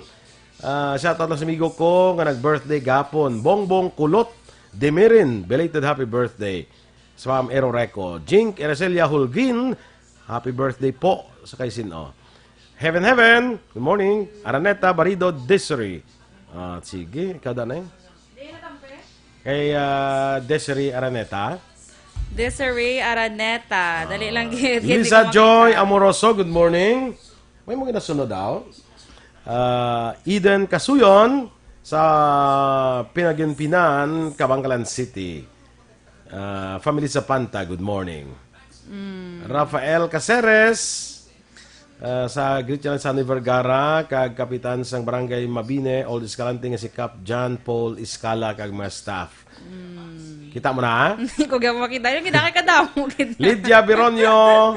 Ah, shoutout lang sa amigo ko nga nag-birthday gapon, Bongbong Kulot Demirin. Belated happy birthday. Sa Ma'am Ero Reco. Jink Erecelia Holguin, happy birthday po sa kay sin-o. Heaven, heaven. Good morning. Araneta Barido Desiree. Ah, sige, kada na yun. Kay ah, Desiree Araneta. Desiree Araneta. Dali lang gid. Hindi Lisa ko Joy makita. Amoroso, good morning. May mga nasunod daw. Ah, Eden Kasuyon sa Pinaginpinan, Kabankalan City. Ah, family sa Panta, good morning. Rafael Caceres, ah, sa Great Challenge Sunny Vergara, kag kapitan sang Barangay Mabine, Old Escalante nga si Cap John Paul Escala, kag mga staff. Kita mo na? Hindi ko gawin makita. Yung kita kay kadamo. Gid. Lydia Bironio,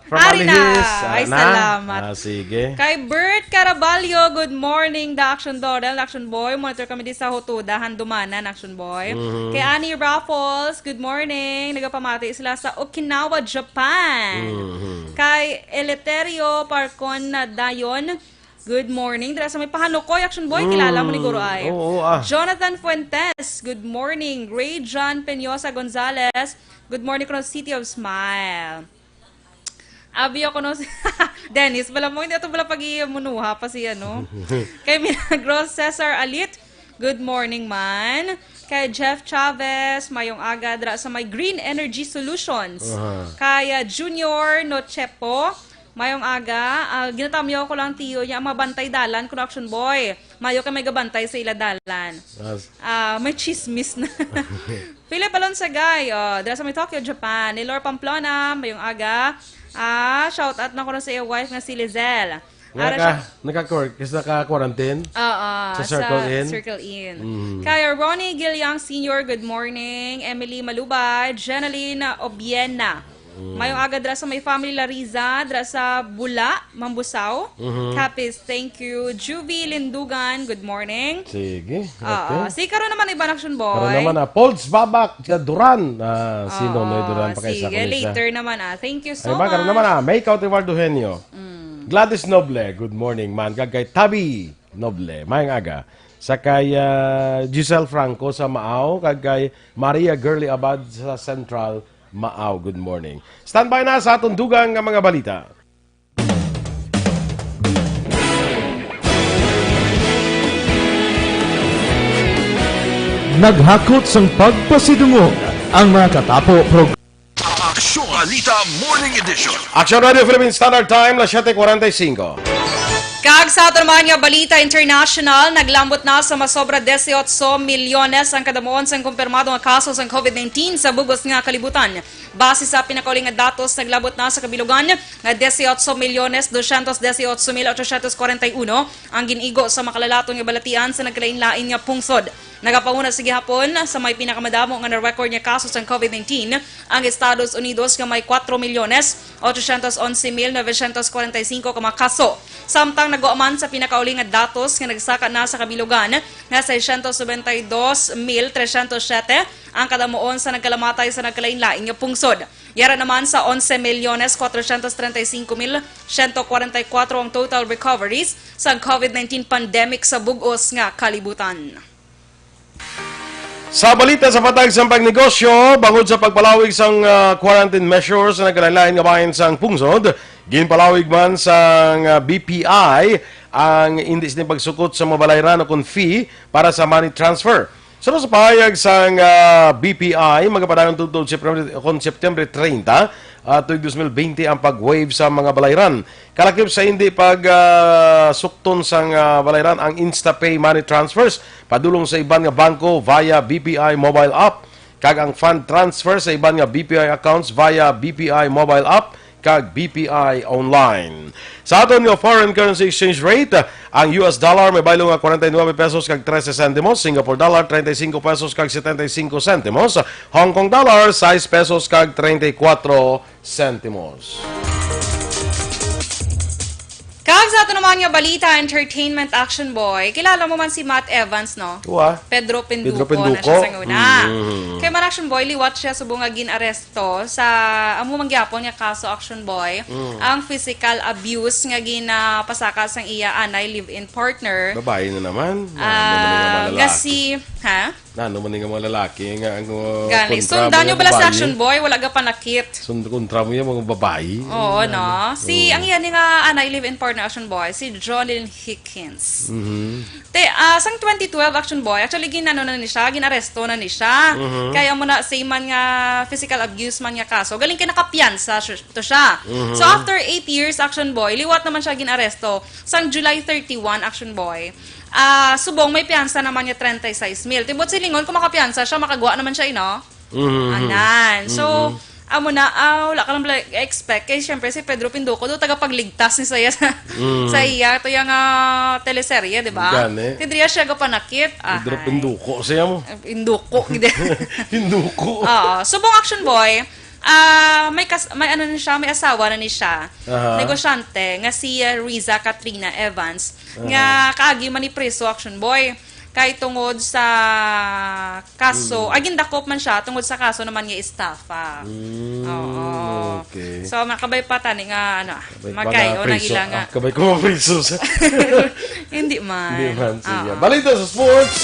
from Ari na. Alihis. Ay, Ari na? Salamat. Ah, sige. Kay Bert Caraballo, good morning, the Action Dorel, Action Boy. Monitor kami di sa Hotoda, Handumanan, Action Boy. Mhm. Kay Annie Raffles, good morning. Nagapamati sila sa Okinawa, Japan. Mhm. Kay Eleuterio Parcon Dayon, good morning. Dira sa may Pahanukoy, Action Boy, kilala mo ni Guro ay. Oo, ah. Jonathan Fuentes, good morning. Ray John Peñosa Gonzalez, good morning from City of Smile. Abi ako no si Dennis, bala mo, hindi ito bala pag-iimunuha pa si ano. Kay Milagros Cesar Alit, good morning man. Kay Jeff Chavez, mayong aga dra sa may Green Energy Solutions. Aha. Kay ah, Junior Nochepo, mayong aga. Ah, ginatamyaw ko lang tiyo niya, mabantay dalan ko Action Boy. Mayo kay may gabantay sa ila dalan. As- Ah, may chismis na. Philip Alonsagay, oh, dira sa may Tokyo, Japan. Ni Lor Pamplona, mayong aga. Ah, shout out na ko sa iya wife nga si Lizelle. Ara siya. Naka, naka-work, is naka-quarantine? Oo, Sa Circle Inn? Circle Inn. Mm. Kay Ronnie Gilyang Senior, good morning. Emily Malubay, Jenaline Obiena. Mm. Mayong aga dira sa may family Lariza, dira sa Bula, Mambusao. Mhm. Happy, thank you. Juvie Lindugan, good morning. Sige. Oo. Okay. Si karon naman iba Action Boy. Karon naman ah, Polds Babak sa Duran. Ah, si Oo, Nonoy Duran pa kay sa Sige, kulis, ah. later naman ah. Thank you so Ay, ba, karon much. naman ah, May Kautival Duhenyo. Mm. Gladys Noble, good morning man. Kag kay Tabi Noble, mayang aga. Sa kay ah, Giselle Franco sa Maaw, kag kay Maria Girly Abad sa Central Maaw, good morning. Standby na sa atong dugang nga mga balita. Naghakot sang pagpasidungog ang mga katapo prog- Aksyon Balita Morning Edition. Action Radio Philippine Standard Time, las siete cuarenta y cinco. Kag sa aton man nga balita international, naglambot na sa masobra dieciocho milyones ang kadamuon sang kumpirmado nga kaso sang COVID nineteen sa bug-os nga kalibutan. Base sa pinakauli nga datos, naglambot na sa kabilugan nga dieciocho milyones doscientos dieciocho mil ochocientos cuarenta y uno ang gin-igo sa makalalaton nga balatian sa nagkalainlain nga pungsod. Nagapanguna sa gihapon sa may pinakamadamo nga na-record nga kaso sang COVID nineteen ang Estados Unidos nga may cuatro milyones ochocientos once mil novecientos cuarenta y cinco ka mga kaso. Samtang nagwa man sa pinakauli nga datos nga nagsaka na sa kabilugan nga seiscientos noventa y dos mil trescientos siete ang kadamuon sa nagkalamatay sa nagkalainlain nga pungsod. Yara naman sa once milyones cuatrocientos treinta y cinco mil ciento cuarenta y cuatro ang total recoveries sa COVID nineteen pandemic sa bug-os nga kalibutan. Sa balita sa patag sang pagnegosyo, bangod sa pagpalawig sang, ah, quarantine measures sa nagkalain-lain nga bahin sang pungsod, ginpalawig man sang, ah, B P I ang indi sini pagsukot sa mga balayran o kon fee para sa money transfer. Suno sa pahayag sang, ah, B P I, magapadayon tubtob September, kon September treinta, ah, tuig dos mil bente ang pag-waive sa mga balayran. Kalakip sa hindi pag, ah, sukton sang, ah, balayran ang InstaPay money transfers padulong sa iban nga bangko via B P I mobile app, kag ang fund transfer sa iban nga B P I accounts via B P I mobile app kag B P I online. Sa aton nga foreign currency exchange rate, ang U S dollar may baylo nga forty-nine pesos kag trese sentimos, Singapore dollar treinta y cinco pesos kag setenta y cinco sentimos, Hong Kong dollar sais pesos kag treinta y cuatro sentimos. Kag sa ato naman nga balita, entertainment, Action Boy, kilala mo man si Matt Evans, no? Wa. Pedro Pinduco Pedro Pinduco? Na siya sa una. Mm. Kay man, Action Boy, liwat siya subong nga gin-aresto sa amo man gyapon nga kaso, Action Boy, Mm. ang physical abuse nga ginapasaka sang iya anay live-in partner. Babae na naman. Ah, Ano man nga mga nga lalaki? si, ha? Na, ano man nga mga lalaki nga ang, uh, Gani. kontra Sundan mo niyo yung bala sa babae? Action Boy, wala ga panakit. Sund-, kontra mo yung mga babae. Oo, Ano? no? Si, Oo. ang iya ni nga anay live-in partner, Action Boy, si Jonelyn Hickins. Mhm. Te, ah, sang twenty twelve, Action Boy, actually, ginano na ni siya, ginaresto na ni siya. Mhm. Kaya mo na, same man nga physical abuse man nga kaso. Galing kay nakapiyansa siya, to siya. Mhm. So, after eight years, Action Boy, liwat naman siya ginaresto. Sang July thirty-one, Action Boy, ah, subong may piyansa naman nga treinta y seis mil. Timbot silingon, kung makapiyansa siya, makagwa naman siya, ino? Mhm. Anan. So, Mhm. amo na, ah, wala ka lang bala expect. Kay, syempre, si Pedro Pinduco, do, tagapagligtas ni saya sa, Mhm. sa iya, to yung, ah, teleserye, di ba? Gani. Kay diriya siya gapanakit. Pedro Ahay. Pinduco, siya mo. Eh, Pinduco, gid. Pinduco. Oo. Subong, Action Boy, ah, may kas-, may ano na siya, may asawa na ni siya. Aha. Negosyante, nga si, ah, Riza Katrina Evans, Aha. nga kaagi man ni preso, Action Boy. Kay tungod sa kaso, Mm. ah, gindakop man siya tungod sa kaso naman nga estafa. Mm, Oo. okay. So, makabay pa tani nga, ano, Kabay pa magkayo nga na preso. ila nga. Ah, kabay ko mga preso sa Hindi man. Hindi man, sige. Oo. Balita sa sports.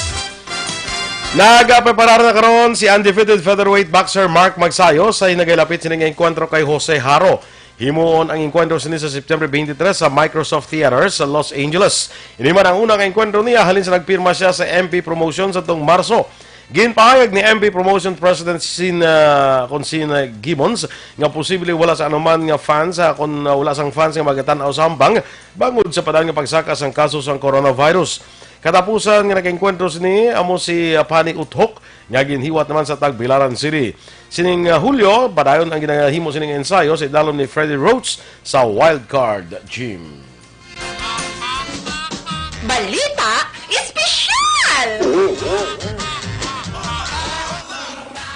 Nagapreparar na karon si undefeated featherweight boxer Mark Magsayo sa hinagaylapit sining enkwentro kay Jose Haro. Himuon ang enkwentro sini sa September twenty-three sa Microsoft Theater sa Los Angeles. Ini man ang unang enkwentro niya halin sa nagpirma siya sa M P Promotions atong Marso. Ginpahayag ni M P Promotions President Sin, ah, Consina Gibbons nga posible wala sa anuman nga fans, ah, kung, ah, wala sang fans nga magatan-aw sa hambang bangod sa padaan nga pagsaka sang kaso sang coronavirus. Katapusan nga nag-enkwentro sini amo si, ah, Pani Uthok nga ginhiwat naman sa Tagbilaran City. Sining, ah, Hulyo, padayon ang ginahimo sining ensayo sa idalom ni Freddie Roach sa Wildcard Gym. Balita Espesyal!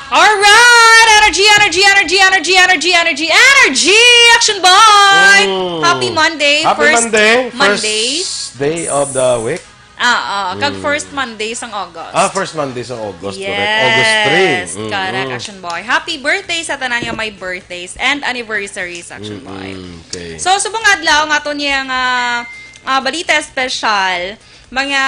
Alright! Energy, energy, energy, energy, energy, energy, energy! Action boy! Mm. Happy Monday! Happy First Monday! Monday. First day of the week. Ah, ah, kag Mm. first Monday sang August. Ah, first Monday sang August, correct. August three. Yes, Mm, correct, mm. Action boy. Happy birthday sa tanan nga may birthdays and anniversaries, Action boy. Mm, okay. So, subong adlaw nga ato niya nga, ah, balita espesyal, mga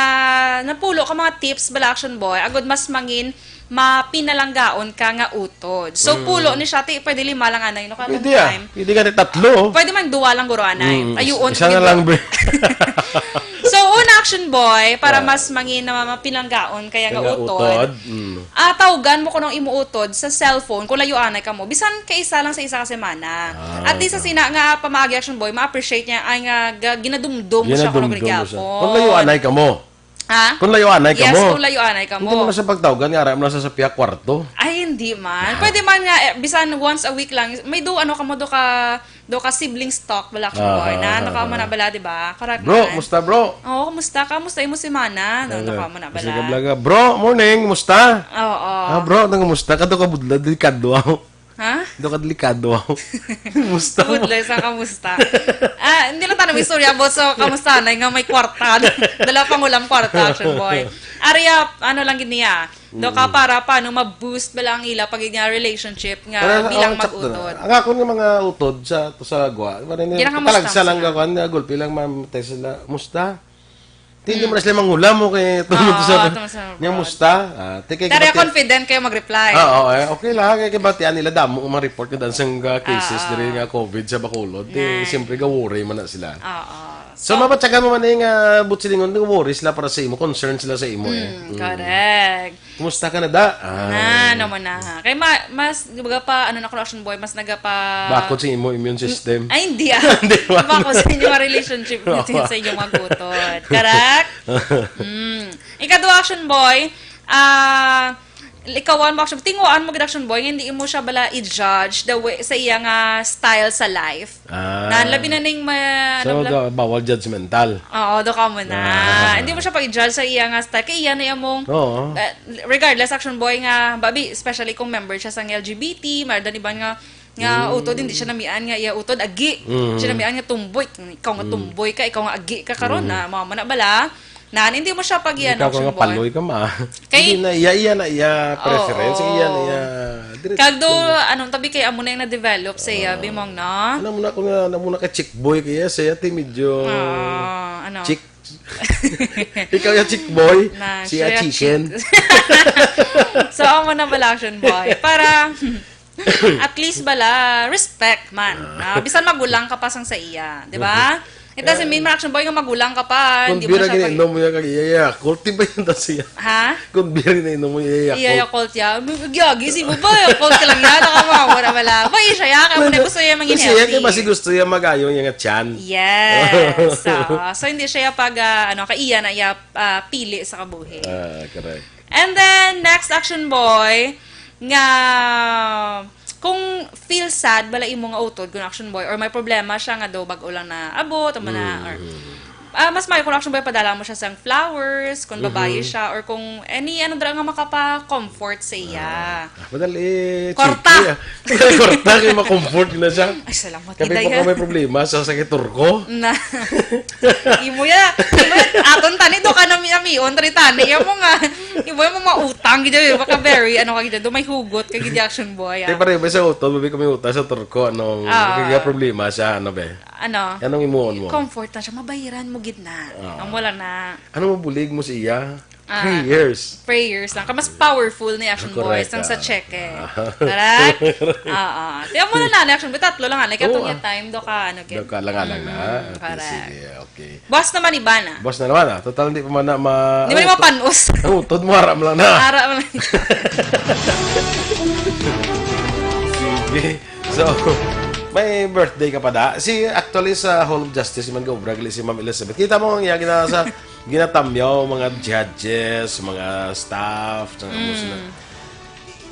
napulo ka mga tips bala, Action boy, agud mas mangin mapinalanggaon ka nga utod. So, Mm. pulo ni siya, ti, pwede lima lang anay, no? Kada Pwede, ah. time. Pwede ka ni tatlo. Pwede man duwa lang, guro, anay. Mm, Ayuon, isa na gid, lang, bro. Be. So, una, Action boy, para Ah. mas mangin na mapinalanggaon kaya nga Kaya utod. utod, mm. Ah, tawgan mo kuno ang imo utod sa cellphone kung layo anay ka mo. Bisan kay isa lang sa isa ka semana. Ah, At least sa okay. sina nga pamaagi, Action boy, ma-appreciate niya ay nga ga-, ginadumdum mo siya kuno Ginadumdum mo siya. gyapon. Kung layo anay ka mo. Ha? Kung layo anay ka Yes, mo. kung layo anay ka Hindi mo. mo na siya pagtawgan, nga ara mo na sa, sa piyak kwarto. Ay, hindi man. Ah. Pwede man nga, eh, bisan once a week lang. May do, ano ka mo, do ka, do ka siblings talk, bala, Action Ah, boy, na, ah, ano ka mo ah. na, bala, di ba? Correct Bro, man. musta, bro? Oo, kumusta ka? Musta imo semana? No, Ano? ano ka mo na, Kasi bala? ka, bala, bro, morning, musta? Oo. Ah, bro, nang musta? Kadto ka budlad, delikado ako. Ha? Do ka delikado ako. Musta mo? Good, Liza, kamusta? Ah, hindi lang tayo may istorya about sa kamusta na nga may kwarta. Dala pang ulam kwarta, Action boy. Aria, ano lang gid niya. Do ka Mm. para paano ma-boost bala ang ila pag nga relationship nga Pero bilang ang sakto na. mag-utod. Ang akon nga mga utod sa, to sa gwa, wala na Kinakamusta talagsa lang sila? ka, kuwan, nga gulpi lang mamatay sila. Musta? Di, di man sila manghulam mo kay tungod Oo, sa tungod sa niya abroad. Musta? Ah, ti kay Tara, kabati-, confident kayo mag-reply. Ah, oo, eh, okay lang. Kay kabatian nila damo ang mga report nga daan sang, ah, cases Ah, diri ah. nga COVID sa Bacolod. Di, Nice. siyempre, ga-worry man na sila. Oo. So, So, mabatyagan mo man eh nga, buot silingon, worry sila para sa imo, concern sila sa imo eh. Mm, Mm. correct. Kumusta ka na, da? Na, Ay. naman na. Kay ma-, mas, di ba pa, ano na, Crush Boy, mas nagapa- Bakod sa imo immune system. Ay, hindi ah. Hindi ba? Bakod sa inyong relationship Oo. sa inyong magutod. Correct? Mm. Ikaduha, Action Boy, ah, ikaw ang action, tinguan mo gid, Action Boy, nga hindi mo siya bala i-judge the way sa iya nga style sa life. Ah. Na, labi na ning ma-, So, ano bala? ga-, bawal judgmental. Oo, do ka mo na. Ah. Hindi mo siya pag-judge sa iya nga style. Kay iya na iya mong, Oo. eh, regardless, Action Boy, nga, babi, especially kung member siya sa L G B T, mayroon iban nga, nga Mm. utod, hindi siya namian nga iya utod, agi. Mm. Siya namian nga tumboy. Ikaw nga Mm. tumboy ka, ikaw nga agi ka karon Mm. na, mga mana bala. Nan, hindi mo siya pag-iyan, Ikaw ka Action nga Boy. paloy ka, ma. Kay Hindi na iya, iya na iya preference, Oo. iya na iya. Diretso Kag do, na. anong tabi kay amo na yung na-develop sa iya, Ah. Bimong, no? Ano mo na, kung, ah, ano mo na kay chick boy kaya siya, ti medyo Ah, ano? chick. Ikaw yung chick boy, Na, siya siya chicken. chick. So, amo na bala, Action Boy. Para, at least bala, respect man. Ah. Ah, bisan magulang ka pa sang sa iya, di ba? It doesn't mean, Action Boy, nga magulang ka pa, Kung hindi mo beer siya ang pag- ininom mo niya kag iya, iya, cult, di ba yun daw siya? Ha? Kung beer ininom mo niya, iya, Iya, cult. Yakult ya. Gyagi, si mo ba? Yakult ka lang yan. Ako, mga wala, wala. Ba, siya ya. Kaya mo na gusto niya mangin Kasi siya, healthy. kaya basi gusto niya mag-ayo niya nga tiyan. Yes. So, so, hindi siya ya pag, ah, ano, kaiya na ya, ah, pili sa kabuhi. Ah, correct. And then, next, Action Boy, nga kung feel sad bala imo nga utod, kung, Action Boy, or may problema siya nga daw bag-o lang na abot, amo na, Mm, or, mm. ah, mas maayo kung, Action Boy, padala mo siya sang flowers, kung babayi Mhm. siya, or kung any, ano, dira nga makapa-comfort sa iya. Ah, madali, Kwarta. Chiki, ah. Kwarta, kay ma-comfort na siya. Ay, salamat, Kami Inday, po ha? Kung may problema sa sakit turko. Na. Imo ya. Imo ya. Aton tani, do ka nami-amion, tari tani. Imo nga. Imo ya, mga utang, gid, eh. Baka very, ano ka, gid, do may hugot ka, gid, Action Boy, ah. Di pare, may sa utod, mabi kami utang sa turko, anong, Ah. kaya problema siya, ano, be? Ano? Anong imuon mo? Comfort na siya, mabayaran mo, gid na. Ah. Amo lang na. Ano mo bulig mo siya? Ah, Prayers. prayers lang. Ka mas powerful ni Action Correct, Boys ang sa ah. Cheque. Ah. Correct? Oo. Tiyan mo na na, Action Boy. Tatlo lang, ah. Like, Oo, atong ah. Yung time, do ka, ano, Do ka lang, ah, lang na. Mm, Okay, correct. sige, okay. Boss naman, iba na. Boss na naman, ah. Total, hindi pa man na ma-, Di ba naman utod, panos? Ang utod mo, haram lang na. Ara man. Sige. So, may birthday ka pa da. Si, actually, sa Hall of Justice, si man gaubra, gali si Ma'am Elizabeth. Kita mo ang iya gina-, sa ginatamyaw, mga judges, mga staff, sa Mm.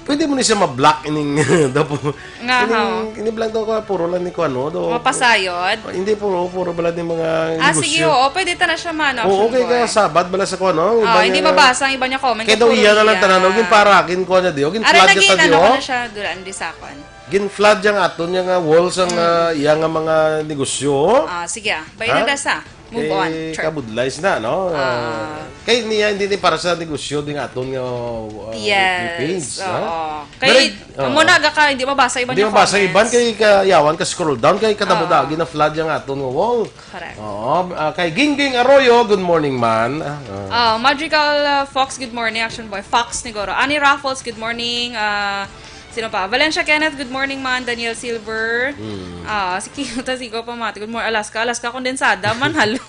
Pwede mo ni siya ma-block ining, daw po, Nga, ining, ha? Ini blank daw ko, puro lang ni ko ano, daw. Mapasayod? Oh, hindi, puro, puro bala ni mga Ah, negosyo. Sige, oo, pwede ta na siya, man, Oo, Action okay, Boy. Kaya Sabad bala sa ko, ano, Oh, iba hindi niya na. Mabasa ang iba niya comment, Kaya daw puro iya na lang iya. Tanan, oh, ginparakin ko niya, di, oh, Aray, ginflag niya naging ta, di, ano ko oh. Na siya, dulaan, di sa akon. Ginflood yang aton niya nga wall sang, Mm. ah, iya nga mga negosyo. Ah, sige, ah. Bayan Ha? na dasa. Move on. Eh, Sure. Kabudlay sina, no? Ah. Ah, kay niya, hindi ni para sa negosyo, ding aton nga, uh, Yes, page, ha? Oo. Kay, Very, amo oo. Na, aga ka, hindi mabasa iban Hindi niya mabasa comments. Iban, kay kayawan ka scroll down, kay kadamo Oo. Dagi na flood yang aton nga wall. Correct. Oo, ah, kay Gingging Arroyo, good morning, man. Ah, ah. Oh, Magical, uh, Fox, good morning, Action Boy. Fox, niguro. Ani Raffles, good morning. Ah, Sino pa? Valencia Kenneth, good morning, man. Daniel Silver. Mm. Ah, si Kiyota Sigo Pamati, good morning. Alaska, Alaska, kondensada, man, halo.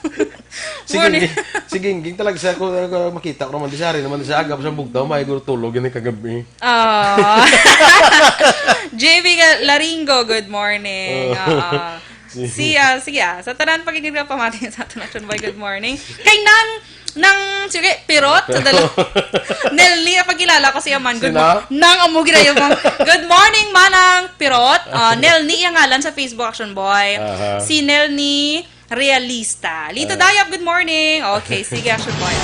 Si Morning. Gingging, si Gingging talaga siya, kung, kung makita ko naman, di siya, hari naman, di siya, agap sa bugtaw, may gulo tulog, yun yung kagabi. Ah. J V Ga-, Laringo, good morning. Oh. Ah, ah. Si, ah, sige, ah. Sa tanan, pagiging ka pamati sa aton, Action Boy, good morning. Kay Nang, Nang, sige, Pirot, sa dala. Nelly, ang pagkilala ko siya man. Good Sino? Mo-, Nang, amo ginayo mo. Good morning, Manang Pirot. Ah, Nelny, ang ngalan sa Facebook, Action Boy. Aha. Si Nelny Realista. Lito Ah. Dayap, good morning. Okay, sige, Action Boy.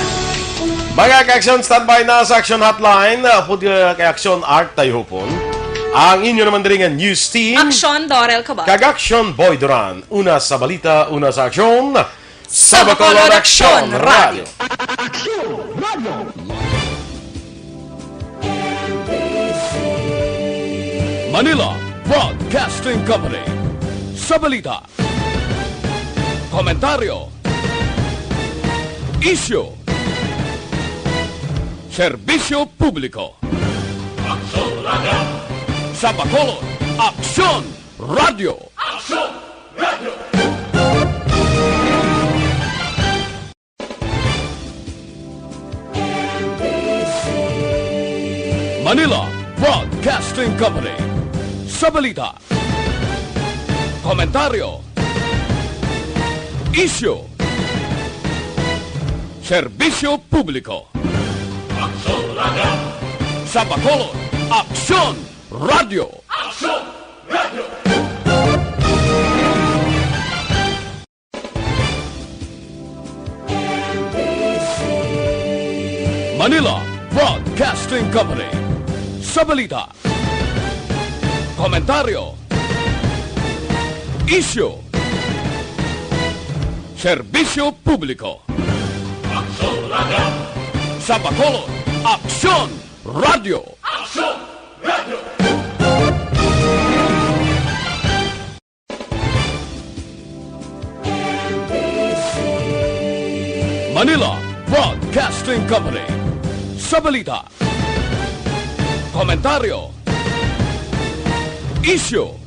Mga ka-action, standby na sa Action Hotline. Uh, pud, uh, kay Action Art tayo hupon. Ang inyo naman diri nga news team. Action Dorel Cabal. Kag Action Boy Duran. Una sa balita, una sa aksyon. Sa Bacolod Action Radio. Action Radio. Manila Broadcasting Company. Sa balita, komentaryo, Isyu. Serbisyo publiko. Aksyon Radio. Sa Bacolod, Aksyon Radio. Aksyon Radio. Manila Broadcasting Company. Sa balita, komentaryo, isyu, serbisyo publiko. Aksyon Radio. Sa Bacolod, Aksyon Radio. Aksyon Radio. Manila Broadcasting Company. Sa balita, komentaryo, isyu, serbisyo publiko. Aksyon Radio. Sa Bacolod, Aksyon Radio. Aksyon Radio. Manila Broadcasting Company. Sa balita, komentaryo, isyu,